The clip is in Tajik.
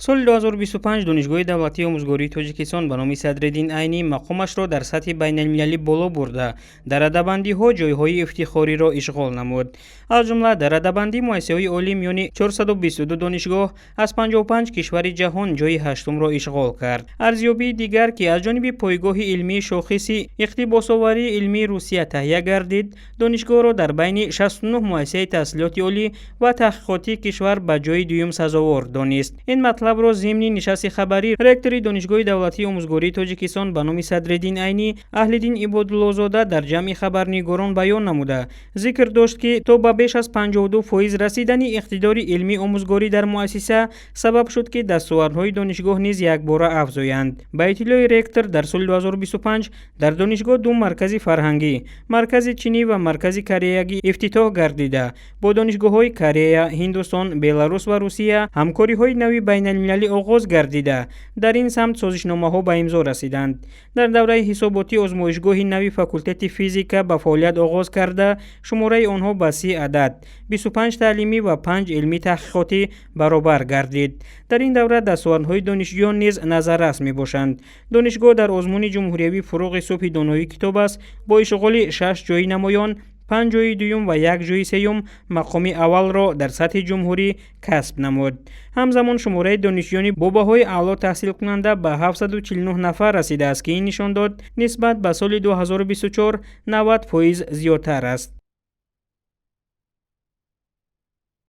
Соли 2025 Донишгоҳи давлатии омӯзгории Тоҷикистон ба номи Садриддин Айнӣ мақомашро дар сатҳи байналмилалӣ боло бурда, дар радабандиҳо ҷойҳои ифтихориро ишғол намуд. Аз ҷумла дар радабандии муассисаҳои олӣ миёни 422 донишгоҳ аз 55 кишвари ҷаҳон ҷойи ҳаштумро ишғол кард. Арзёбии дигар, ки аз ҷониби пойгоҳи илмии шохиси иқтибосоварии илмии Русия таҳия гардид, донишгоҳро дар байни 69 муассисаи таҳсилоти олӣ ва таҳқиқотии кишвар ба ҷойи дуюм сазовор донист. Ин матлабро зимни нишасти хабарӣ ректори Донишгоҳи давлатии омӯзгории Тоҷикистон ба номи Садриддин Айнӣ Аҳлиддин Ибодуллозода дар ҷамъи хабарнигорон баён намуда, зикр дошт, ки то ба беш аз 52% расидани иқтидори илмии омӯзгорӣ дар муассиса сабаб шуд, ки дастовардҳои донишгоҳ низ якбора афзоянд. Ба иттилои ректор, дар соли 2025 дар донишгоҳ ду маркази фарҳангӣ, маркази чинӣ ва маркази кореягӣ ифтитоҳ гардида, бо донишгоҳҳои Корея, Ҳиндустон, Беларус ва Русия ҳамкориҳои нави байналмилалӣ оғоз гардида, дар ин самт созишномаҳо ба имзо расиданд. Дар давраи ҳисоботӣ озмоишгоҳи нави факултети физика ба фаъолият оғоз карда, шумораи онҳо ба 30 адад, 25 таълимӣ ва 5 илмӣ таҳқиқотӣ баробар гардид. Дар ин давра дастовардҳои донишҷӯён низ назаррас мебошанд. Донишгоҳ дар озмуни ҷумҳуриявии «Фурӯғи субҳи доноӣ китоб аст» бо ишғоли шаш ҷойи намоён, панҷ ҷойи дуюм ва як ҷойи сеюм мақоми аввалро дар сатҳи ҷумҳурӣ касб намуд. Ҳамзамон шумораи донишҷӯёни бо баҳои аъло таҳсилкунанда ба 749 нафар расидааст, ки ин нишондод нисбат ба соли 2024 90% зиёдтар аст.